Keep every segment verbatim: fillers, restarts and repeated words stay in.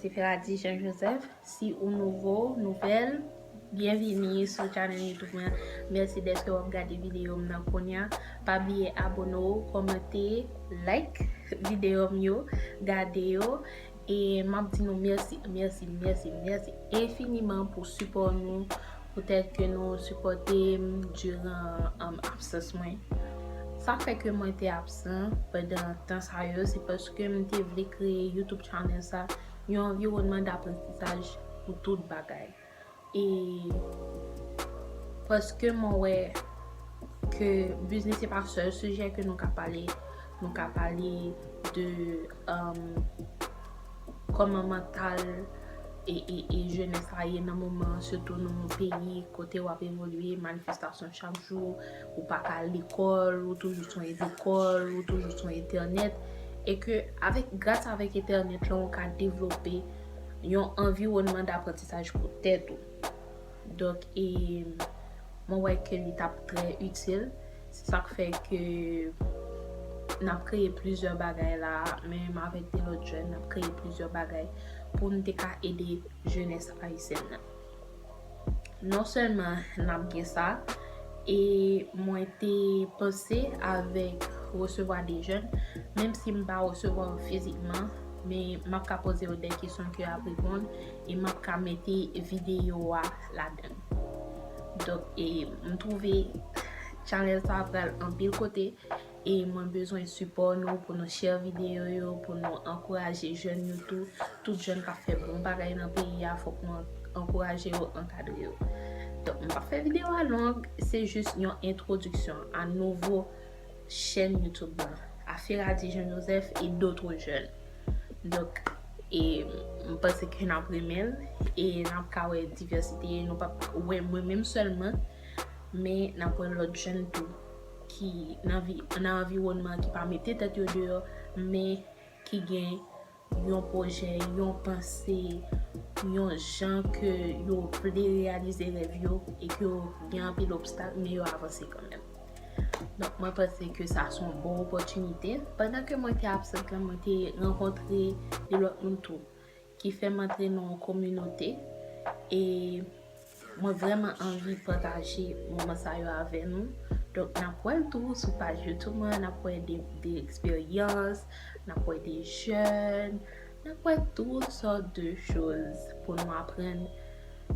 Se Ferady Jean Joseph. Si ou nouvo, nouvèl, byenvini sou channel YouTube mwen. Mèsi dèske w ap gade videyo m nan kounye a. Pa bliye abone w, kòmante, like videyo m yo, gade yo. E m ap di nou mèsi, mèsi, mèsi, mèsi enfiniman pou sipò nou, poutèt ke nou sipòte m diran, um, absans mwen. Sa fè ke mwen te absan pandan tan sa yo, se paske m te vle kreye YouTube channel sa, yon anviwònman daprantisaj pou tout bagay. E paske mwen wè ke biznis se pa sèl sijè ke nou ka pale, nou ka pale de, um, kòman mantal e, e, e jenès la ye nan moman an, sitou nan yon peyi kote w ap evolye, manifestasyon chak jou, ou pa ka al lekòl, ou toujou sou yon lekòl, ou toujou sou entènèt, e ke avèk, gras avèk entènèt lan, ou ka devlope yon anviwònman daprantisaj pou tèt ou. Donk, e, mwen wè ke li t ap trè itil. Se sa k fè ke n ap kreye plizyè bagay la, menm avèk de lòt jèn, n ap kreye plizyè bagay pou n te ka ede jenès ayisyèn nan. Non sèlman n ap gen sa, e mwen te panse avèk resevwa de jèn, menm si m pa resevwa yo fizikman, men m ap ka poze yo de kesyon ke y ap reponn, e m ap ka mete videyo a ladan l. Donk, e m twouve channel sa a pral anpil kote, e mwen bezwen sipò nou pou nou share videyo yo, pou nou ankouraje jèn yo tou. Tout jèn k ap fè bon bagay nan peyi a, fòk nou ankouraje yo, ankadre yo. Donk, m p ap fè videyo a long, se jis yon entwodiksyon a nouvo chèn YouTube lan, a Ferady Jean Joseph et d'autres jeunes. Donk, e m panse ke n ap renmen l, e n ap ka wè divèsite, nou p ap wè mwen menm sèlman, men n ap wè lòt jèn tou ki nan vi, nan anviwònman an ki pa mete tèt yo deyò, men ki gen yon pwojè, yon panse, yon jan ke yo vle reyalize rèv yo e ke yo gen anpil obstak, men yo avanse kanmenm. Donk, mwen panse ke sa se yon bon opòtinite. Pandan ke mwen te absent lan, mwen te rankontre de lòt moun tou ki fè m antre nan yon kominote. E mwen vrèman anvi pataje moman sa yo avè nou. Donk, n ap wè l tou sou paj YouTube mwen, n ap wè de, de eksperyans, n ap wè de jèn, n ap wè tout sòt de choz pou nou aprann.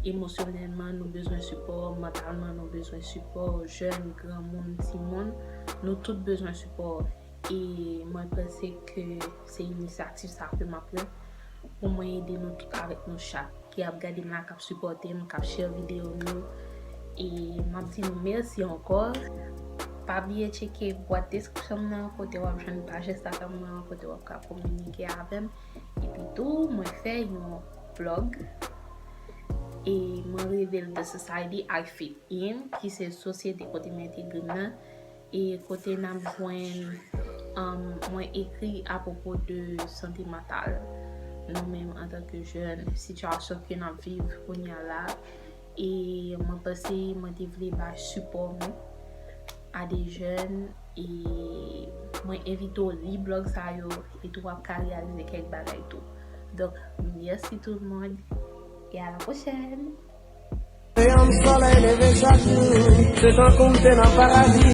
Emosyonèlman, nou bezwen sipò, mantalman, nou bezwen sipò, jèn, granmoun, timoun, nou tout bezwen sipò. E mwen panse ke se inisyativ sa ke m ap pran pou mwen ede nou tout avèk nou chak ki ap gade m la, k ap sipòte m, k ap share videyo m yo. E m ap di nou mèsi ankò. Pa bliye tcheke bwat deskripsyon m nan, kote w ap jwenn paj Instagram mwen, kote w ap ka kominike avè m. Epi tou, mwen fè yon blog. E mwen rele l The Society I Fit In, ki se sosyete kote m entegre m nan. E kote n ap jwenn, um, mwen ekri apwopo de sante mantal nou menm antanke jèn, sitiyasyon ke n ap viv kounye a la. E mwen panse mwen te vle bay sipò mwen a de jèn, e mwen envite w li blòg sa yo, e tou w ap ka reyalize kèk bagay tou. Donk, mèsi tout moun, e a la pwochèn! Yon sòlèy leve chak jou, se tankou m te nan paradi.